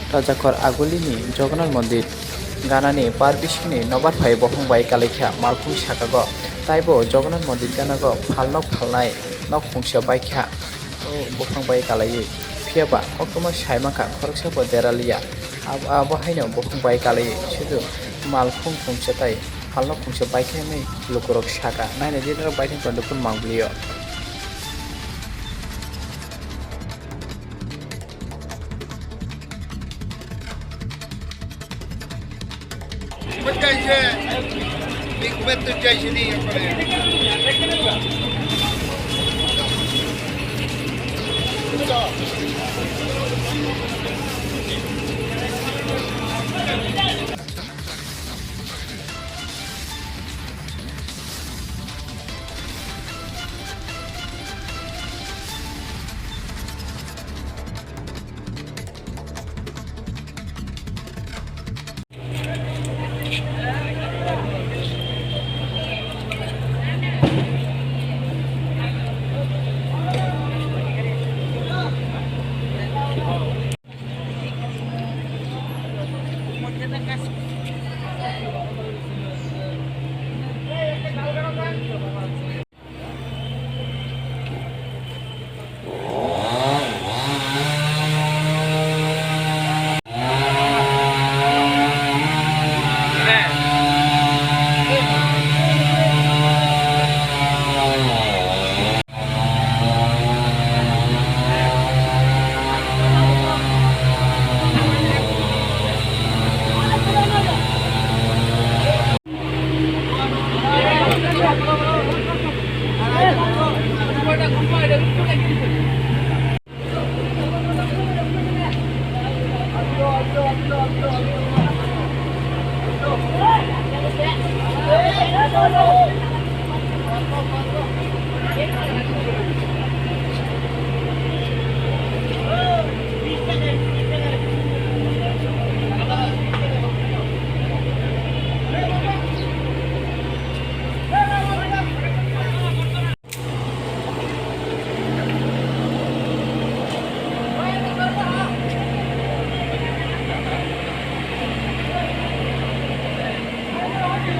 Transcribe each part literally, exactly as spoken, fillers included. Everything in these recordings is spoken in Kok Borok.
Rajakhor Agulini Jagannath Mondir ganani par bisingni nobar phai bokhong bai kalaikha malkhung sakago. Taibo Jagannath Mondir ganago phalnok phalnai nok khungsa baikha, o bokhong bai kalaiwi. Phiyaba koktwma saimankha khoroksabo deraliya. Ab-, abo haino bokhong bai kalaiwi sudu malkhung khungsa tai phalnok khungsa baikha hinwi lukurok saka. Naina di norok baithang tongdukun mangliyo.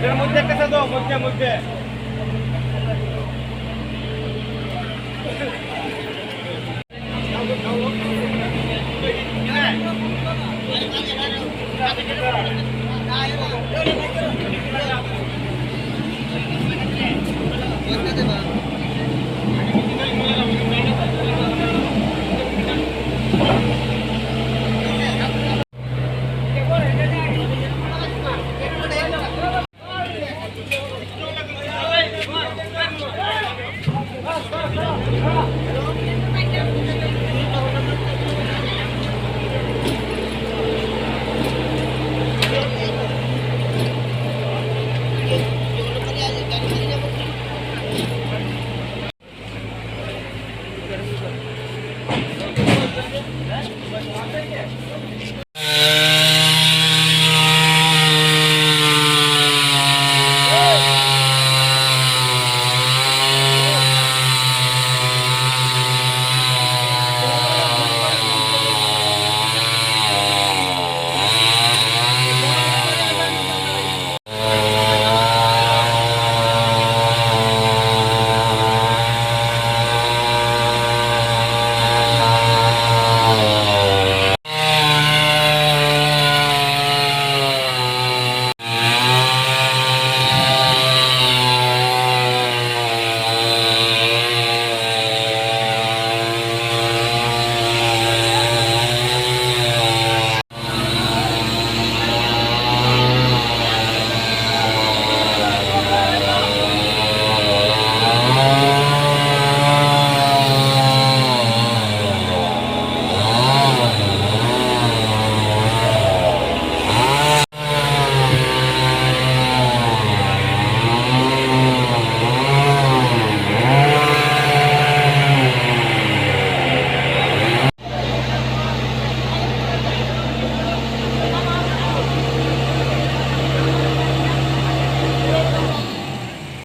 এর মধ্যে একটা দাও, মধ্যে, মধ্যে।